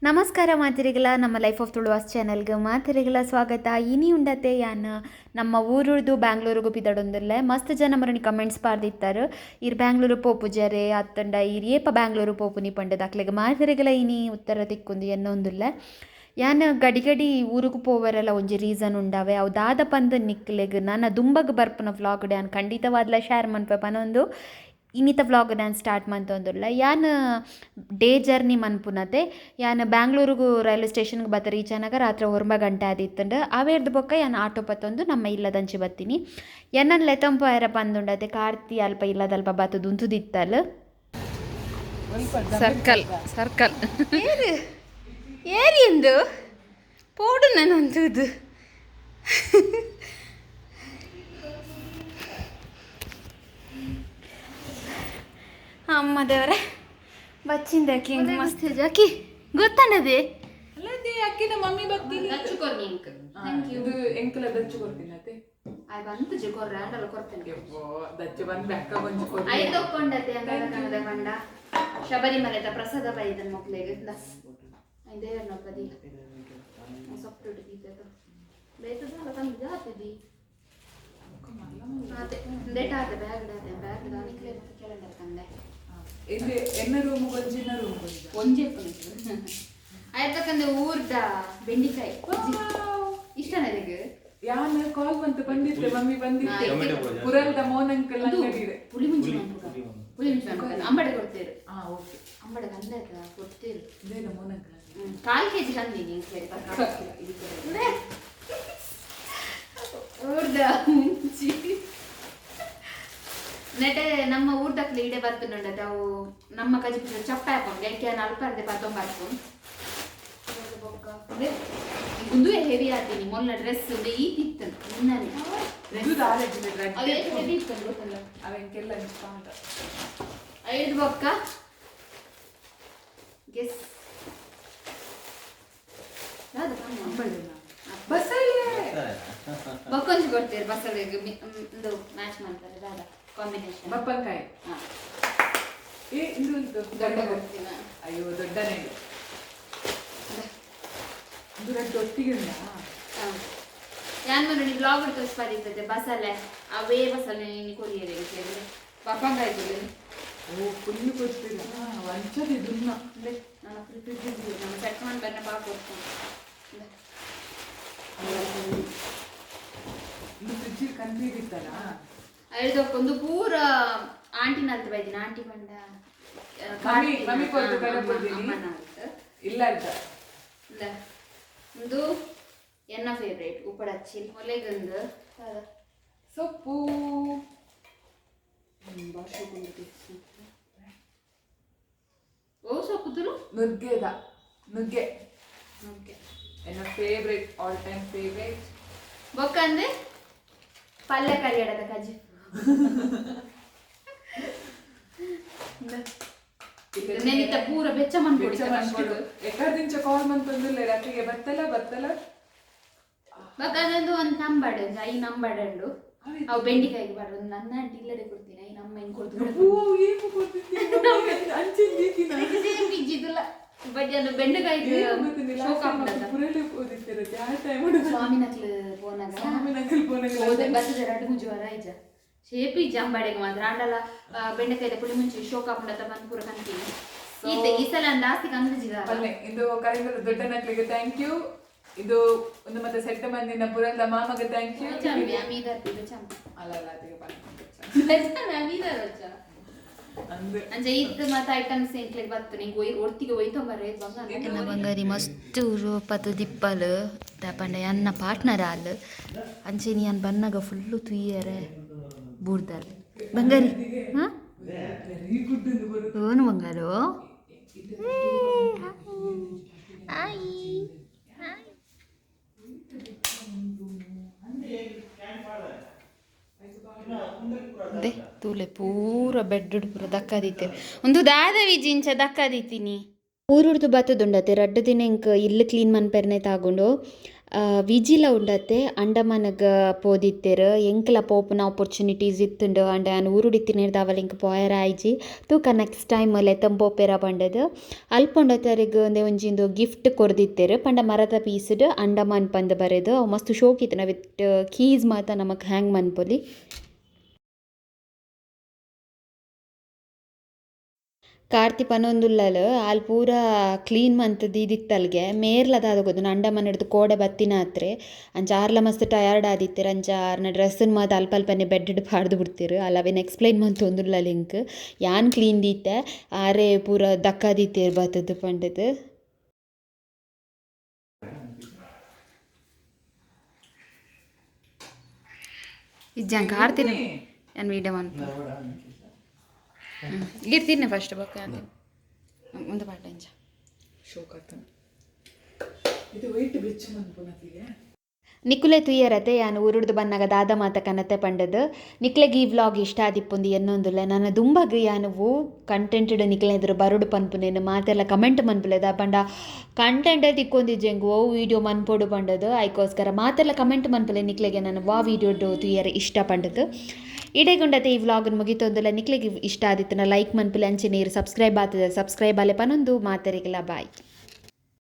ನಮಸ್ಕಾರ ಮಾತೆರೆಗ್ಲ, ನಮ್ಮ life of Tuluvas ಚಾನೆಲ್ಗೆ ಮಾತೆರೆಗ್ಲ ಸ್ವಾಗತ. ಇನಿ ಉಂಡತೆ ಯಾನ್ ನಮ್ಮ ಊರುರ್ದು ಬ್ಯಾಂಗ್ಳೂರುಗು ಪಿದಡೊಂದುಲ್ಲೆ. ಮಸ್ತ್ ಜನ ಮರಣಿ ಕಮೆಂಟ್ಸ್ ಪಾರ್ದಿತ್ತಾರೆ, ಇರ್ ಬ್ಯಾಂಗ್ಳೂರು ಪೋಪುಜರೆ ಅತ್ತಂಡ ಇರ್ ಏಪ ಬ್ಯಾಂಗ್ಳೂರು ಪೋಪುನಿ ಪಂಡದ. ಅಕ್ಲೆಗ್ ಮಾತೆರೆಗ್ಲ ಇನಿ ಉತ್ತರ ತಿಕ್ಕೊಂದು ಎನ್ನೊಂದುಲ್ಲೆ. ಯಾನ್ ಗಡಿ ಗಡಿ ಊರುಗು ಪೋವರೆಲ ಒಂಜಿ ರೀಸನ್ ಉಂಡಾವೆ, ಅವು ದಾದ ಪಂದ್ ನಿಕ್ಲೆಗ್ ನನ ದುಂಬಗ್ ಬರ್ಪುನ ವ್ಲಾಗ್ ಯಾನ್ ಖಂಡಿತವಾದ್ಲ ಶೇರ್ ಮನ್ಪೆ ಪನೊಂದು ಇನ್ನಿತ ವ್ಲಾಗ್ ನಾನು ಸ್ಟಾರ್ಟ್ ಮಂತೊಂದುಲ್ಲೆ. ಯಾನ್ ಡೇ ಜರ್ನಿ ಮನ್ಪುನತೆ. ಯಾನ್ ಬ್ಯಾಂಗ್ಳೂರುಗು ರೈಲ್ವೆ ಸ್ಟೇಷನ್ಗೆ ಬತ್ತ ರೀಚ್ ಆನಗ ರಾತ್ರಿ 9 ಗಂಟೆ ಆದಿತ್ತುಂಡು. ಅವೇರ್ದು ಬೊಕ್ಕ ಯಾನ್ ಆಟೋ ಪತ್ತೊಂದು ನಮ್ಮ ಇಲ್ಲದಂಚಿ ಬತ್ತೀನಿ. ಎನ್ನನ್ ಲೆತೊಂಪೋಯರ ಪಂದುಂಡತೆ ಕಾರ್ತಿ ಅಲ್ಪ ಇಲ್ಲದಲ್ಪ ಬತ್ತುದು ಉಂತುದಿತ್ತಲ್. ಸರ್ಕಲ್ ಸರ್ಕಲ್ ಏರು ಏರಿ ಎಂದು ಪೋಡು ನಾನು ಅಮ್ಮ ದೇವರೇ, ಬಚ್ಚಿಂದ ಅಕ್ಕಿ ಹೆಂಗ್ ಮಸ್ತ್ ಅಕ್ಕಿ ಗೊತ್ತಣ್ಣದೆ. ಅಲ್ಲದೆ ಅಕ್ಕಿನ ಮಮ್ಮಿ ಬರ್ತೀನಿ. ಇದು ಎಂಕಲ ದಚ್ಚು ಕೊಡ್ತೀನಿ ಅತ್ತೆ. ಬಂತು ಕೊರ್ರೆ ಆಂಡಲ ಕೊರ್ತೇನೆ. ಯವ್ವೋ, ದಚ್ಚು ಬಂದ್ ಬೆಕ್ಕ ಕೊಂಚ ಕೊಡ್ತೀನಿ. I ತೊಕ್ಕೊಂಡತೆ ಅಂಗದ ಪಂಡ ಶಬರಿಮಲೆದ ಪ್ರಸಾದ ಬೈದನ್ ಮೊಕ್ಲೆಗ್ ದೇವರನ್ನೊಪ್ಪದಿ ಸೊಪ್ಪು ದೀಪದ ಬೇತದ ಅಲ್ಲ ತಂದು ಜಾತಿದಿ ಅದೇ ದೇಟ ಆತೆ ಬ್ಯಾಗ್ ಆತೆ ಬ್ಯಾಗ್ ದಾನಿಕ್ಲೆ ಮತ್ತೆ ಕೆಳಂಡರ್ ತಂದೆ. ಇದು ಎನ್ನ ರೂಮ್ ಕೊಂಚ ಇನ್ನ ರೂಮ್ ಕೊಂಚ. ಒಂಜೆ ಆಯ್ತಕ್ಕಂದ್ರೆ ಊರ್ದ ಬೆಂಡಿಕಾಯಿ ಇಷ್ಟ ನನಗೆ. ಯಾನ್ ಕಾಲ್ ಬಂತು ಬಂದಿತ್ತೆ ಮಮ್ಮಿ ಬಂದಿತ್ತೆ. ಪುರಲ್ದ ಮೋನ್ ಅಂಕಲ್ ಅಂಗಡಿ ಇದೆ. ಪುಳಿ ಮುಂಚೆ ಮನ್ಪುಗ, ಪುಳಿ ಮುಂಚೆ ಮನ್ಪುಗ ಅಂಬಡೆ ಕೊಡ್ತೇರು. ಹಾ ಓಕೆ. ಅಂಬಡೆ ಕಂದ ಆಯ್ತಾ ಕೊಡ್ತೇರು. ಇದೇನ ಮೋನ್ ಅಂಕಲ್ ಅಂಗಡಿ. ಕಾಲ್ ಕೆಜಿ ಕಂದಿ. ಊರ್ದ ಮುಂಚಿ ನೆಟೆ ನಮ್ಮ ಊರ್ದಕ್ಲೆ ಇಡೆ ಬರ್ತುಂಡತೆ. ಅವು ನಮ್ಮ ಕಜಿಪು ಚಪ್ಪೆ ಹಾಕೊಂಡು ಯಾಕೆ ಅಲ್ಪ ಅರ್ಧೆ ಪತ್ತೊಂಬರ್ಪು. ಉಂದುವೆ ಹೆವಿ ಆತೀನಿ ಮೊಲ್ಲ ಡ್ರೆಸ್ ಈ ತಿತ್ತು ನಿನ್ನನೆ. ಇದು ದಾರೆ ರೆಡ್. ಅವು ಎಷ್ಟು ಹೆವಿ ಇತ್ತು ಗೊತ್ತಲ್ಲ. ಅವೆಂಕೆಲ್ಲ ಪಾಠ. ಐದು ಬೊಕ್ಕ ಗೆಸ್ ಯಾವ್ದು? ಬಸ್ಸಲ್ಲೇ. ಬೊಕ್ಕೊಂಜಿ ಕೊಡ್ತೀರಿ ಬಸಳೆಗೆ ಒಂದು ಮ್ಯಾಚ್ ಮಾಡ್ತಾರೆ ದಾದ ಕಾಂಬಿನೇಷನ್. ಬಪ್ಪನ್ಕಾಯಿ. ಹಾ. ಏ ಇದು ಉಂಟು. ದೊಡ್ಡ ಕೊಡ್ತೀನ. ಅಯ್ಯೋ, ದೊಡ್ಡನೇ ಇದು. ಇದು ರೆಡ್ ಒಟ್ಟಿಗೆ ಉಂಟಾ? ಯಾನ್ ಮನೆ ಬ್ಲಾಗ್ ತೋರಿಸ್ಪಾದಿರ್ತದೆ ಬಸಳೆ ಅವೇ ಬಸಳೆ ನೀನು ಕೊರಿಯರೆ ಬಪ್ಪಂಕಾಯಿ ಕೊಡಿ. ಓ, ಫುಲ್ ಕೊಡ್ತೀರಾ ವಂಚದ ಇದನ್ನ. ನಾನು ಫ್ರಿಜ್ ನಾನು ಸೆಟ್ ಮಾಡಿ ಬನ್ನ ಪಾಪ ಕೊಡ್ತೀನಿ. ಇದು ಫ್ರಿಜ್ ಕನ್ಫ್ಯೂಸ್ ಇತ್ತಲ್ಲ. ಐದಕ್ಕೊಂದು ಪೂರ ಆಂಟಿನ ಅಂತ ಬೈದಿನ ಆಂಟಿ ಬಂಡ. ಮಮ್ಮಿ ಮಮ್ಮಿ ಕೊಡ್ತು ಕಡೆ ಕೊಡ್ತೀನಿ. ಇಲ್ಲ ಅರ್ಧ. ಇಲ್ಲ ಒಂದು ಎನ್ನ ಫೇವ್ರೇಟ್ ಉಪ್ಪಡಚ್ಚಿಲ್ ಒಲೆಗಂದು. ಸೊಪ್ಪು. ಓ ಸೊಪ್ಪುದುಲು. ನುಗ್ಗೆದ ನುಗ್ಗೆ. ಓಕೆ. ಎನ್ನ ಫೇವ್ರೇಟ್, ಆಲ್ ಟೈಮ್ ಫೇವ್ರೇಟ್. ಬೊಕ್ಕಂದ್ರೆ ಪಲ್ಯ ಕರಿಯಡದ ಕಜ್ಜಿ. ನೆನಿತ ಪೂರ ಬೆಚ್ಚ ಮನ್ಕೊಡಿ. ಬೆಚ್ಚ ಮನ್ಕೊಡು. ಎಕ್ಕಡ್ ಕಾಲ್ ಮಂತೊಂದುಲ್ಲೆ ರಾತ್ರಿಗೆ ಬತ್ತಲ ಬತ್ತಲ. ಬೊಕ್ಕಂದೊಂದು ಒಂದು ನಂಬಾಡು I ನಂಬಾಡಂಡು ಅವು ಬೆಂಡಿಕಾಯಿಗೆ ಬಾಡು. ನನ್ನ ಆಂಟಿ ಇಲ್ಲದೆ ಕೊಡ್ತೀನಿ I ನಮ್ಮ ಹೆಂಗ್ ಕೊಡ್ತು. ಓ, ಏನು ಕೊಡ್ತಿದ್ದಿ ಅಂಚಿನ ದೀತಿನ. ಸೇಮ್ ಇಜ್ಜಿದುಲ್ಲ ಬಟ್ ಅದು ಬೆಂಡೆಕಾಯಿ ಶೋಕ್ ಆಗ್ಬಿಡತ್ತ. ಪುರಲೆ ಓದಿತ್ತಿರತ್ತೆ ಆ ಟೈಮ್. ಸ್ವಾಮಿನಕ್ಲು ಪೋನಾಗ. ಸ್ವಾಮಿನಕಲ್ ಪೋನಾಗ. ಹೋದೆ ಬರ್ತದೆ ರಡ್ಡು ಮುಂಚೆ ವರ ಇಜ್ಜ ಶೇಪ್ ಇಜ್ಜ ಅಂಬಾಡೆಗೆ ಮಾತ್ರ ಆಂಡಲ ಬೆಂಡೆಕಾಯಿದ ಪುಳಿ ಮುಂಚೆ ಶೋಕ್ ಹಾಕೊಂಡತ್ತ ಬಂದು ಪೂರ ಕಂತೀನಿ ಈತೆ ಈ ಸಲ ಅಂದ ಆಸ್ತಿ ಕಂದಿಜಿದ. ಪಲ್ಲೆ ಇದು ಕರಿಂಗದ ದೊಡ್ಡ ನಕ್ಲಿಗೆ thank you. ಇದು ಒಂದು ಮತ್ತೆ ಸೆಟ್ ಮಂದಿನ ಪುರಲ್ದ ಮಾಮಗೆ thank you. ಚಂಬಿ ಅಮೀದರ್ ಚಂಬಿ. ಅಲ್ಲ ಅಲ್ಲ, ಅದಕ್ಕೆ ಪಲ್ಲೆ. ಅಮೀದರ್ వచ్చ. ಅಂದೆ. ಅಂಚೆ ಇತ್ತು ಮತ್ತೆ ಐಟಮ್ಸ್ ಎಂಕ್ಲೆಗ್ ಬತ್ತು ನಿಂಗೆ ಒಯ್ ಒರ್ತಿಗೆ ಒಯ್ತೊಂಬರ್ರೆ ಬಂಗಾರ. ಎನ್ನ ಬಂಗಾರಿ ಮಸ್ತ್ ರೂಪತು ದಿಪ್ಪಲು ಪಂಡ ಎನ್ನ ಪಾರ್ಟ್ನರ್ ಆಲ್ ಅಂಚೆ ಯಾನ್ ಬನ್ನಗ ಫುಲ್ಲು ತುಯ್ಯರೆ ಬೂರ್ದಲ್ ಬಂಗಾರಿ ಹಾಂ. ವೆರಿ ಗುಡ್ ಎಂದು ಬರುತ್ತೆ. ಓನು ಬಂಗಾರು. ಹಾಯ್. ಅದೇ ತೂಲೆ ಪೂರ ಬೆಡ್ ಪೂರ ದಕ್ಕದಿತ್ತೆ ಒಂದು ದಾದ ವಿಜಿಂಚ ದಕ್ಕದಿತ್ತೀನಿ. ಊರುಡ್ದು ಬತ್ತದುಂಡತೆ ರಡ್ಡು ದಿನ ಇಂಕ್ ಇಲ್ಲು ಕ್ಲೀನ್ ಮನ್ಪೆರ್ನೆ ತಾಗುಂಡು. ವಿಜಿಲ ಉಂಡತೆ ಅಂಡಮಾನ್ಗ್ ಪೋದಿತ್ತೆರ್. ಎಂಕ್ಲ ಪೋಪುನ ಆಪರ್ಚುನಿಟೀಸ್ ಇತ್ತುಂಡು ಆಂಡ ಯಾನ್ ಊರುಡಿತ್ತಿನೆರ್ದಾವರ ಎಂಕ್ ಪೋಯೆರೆ ಆಯಿಜಿ. ತೂಕ ನೆಕ್ಸ್ಟ್ ಟೈಮ್ ಲೆತ್ತೊಂದು ಪೋಪೆರ ಪಂಡುದು. ಅಲ್ಪ ಉಂಡತೆ ಅರೆಗ್ ಉಂದೆ ಒಂಜಿ ಉಂದು ಗಿಫ್ಟ್ ಕೊರ್ದಿತ್ತೆರ್ ಪಂಡ ಮರತ ಪೀಸ್ಡ್ ಅಂಡಮಾನ್ ಪಂದ್ ಬರೆದ್ ಅವು ಮಸ್ತ್ ಶೋಕು ಇತ್ತ್ಂಡ್ ಅವೆಟ್ ಕೀಸ್ ಮಾತ ನಮಕ್ ಹ್ಯಾಂಗ್ ಮನ್ಪೊಲಿ. ಕಾರ್ತಿ ಪನೊಂದುಲ್ಲಲ್ ಆಲ್ ಪೂರ ಕ್ಲೀನ್ ಮಂತ್ ದೀದಿತ್ತಲ್ಗೆ ಮೇರ್ಲ ದಾದ ಗೊತ್ತುಂಡು ಅಂಡಮಾನ್ ಕೋಡೆ ಬತ್ತಿನಾತ್ರೆ ಅಂಚ ಆರ್ಲ ಮಸ್ತ್ ಟಯರ್ಡ್ ಆದಿತ್ತೆರ್ ಅಂಚ ಆರ್ನ ಡ್ರೆಸ್ಸ್ ನ್ ಮಾತ ಅಲ್ಪ ಅಲ್ಪನೆ ಬೆಡ್ ಡ್ ಪಾಡ್ದ್ ಬುಡ್ತೆರ್ ಆಲ್ ಅವೆನ್ ಎಕ್ಸ್ಪ್ಲೈನ್ ಮಂತೊಂದುಲ್ಲಲ್ ಎಂಕ್ ಯಾನ್ ಕ್ಲೀನ್ ದೀತೆ ಆರೇ ಪೂರ ದಕ್ಕಾದಿತ್ತೆರ್ ಬತ್ತುದು ಪಂಡುದು. ಇಜ್ಜಂಕ ಆರ್ತಿನ ಯಾನ್ ವೀಡಿಯೋ ಮನ್ಪು ಈರ್ ತಿನ್ನೆ ಫಸ್ಟ್ ಬೊಕ್ಕ ಯಾನ್ ಉಂದು ಪಾಡ್ಲೆ ಇಂಚ. ಶೋಕ್ ಆತನ ಇದು ವೆಯ್ಟ್ ಬೆಚ್ಚ ಮನ್ಪುನತಿಗೆ. ನಿಕುಲೆ ತೂಯರತೆ ಯಾನ್ ಊರುಡ್ದು ಬನ್ನಗ ದಾದ ಮಾತ ಕನತೆ ಪಂಡುದು. ನಿಕ್ಲೆಗ್ ಈ ವ್ಲಾಗ್ ಇಷ್ಟ ಆದಿಪ್ಪುಂದು ಎನ್ನೊಂದುಲ್ಲೆ. ನನ ದುಂಬಗ್ ಯಾನ್ ಓ ಕಂಟೆಂಟ್ ನಿಕ್ಲೆನ ಎದುರು ಬರೊಡು ಪನ್ಪುನೇನ್ ಮಾತೆರ್ಲ ಕಮೆಂಟ್ ಮನ್ಪುಲೆ. ದಾಯೆ ಪಂಡ ಕಂಟೆಂಟೇ ತಿಕ್ಕೊಂದಿಜ್ಜಿ ಎಂಕ್ ಒವು ವೀಡಿಯೋ ಮನ್ಪೊಡು ಪಂಡುದು. ಐಕೋಸ್ಕರ ಮಾತೆರ್ಲ ಕಮೆಂಟ್ ಮನ್ಪುಲೆ ನಿಕ್ಲೆಗ್ ಎನನ್ ವಾ ವೀಡಿಯೋ ತೂಯೆರೆ ಇಷ್ಟ ಪಂಡುದು. ಇಡೆಗುಂಡತೆ ಈ ವ್ಲಾಗ್ ಮುಗಿತೊಂದುಲ್ಲೆ. ನಿಕ್ಲೆಗ್ ಇಷ್ಟ ಆದಿತ್ತುಂಡ ಲೈಕ್ ಮನ್ಪುಲೆ ಅಂಚೆನೆ ಇರ್ ಸಬ್ಸ್ಕ್ರೈಬ್ ಆತುಜ ಸಬ್ಸ್ಕ್ರೈಬ್ ಆಲೆ ಪನೊಂದು ಮಾತೆರೆಗ್ಲ ಬಾಯ್.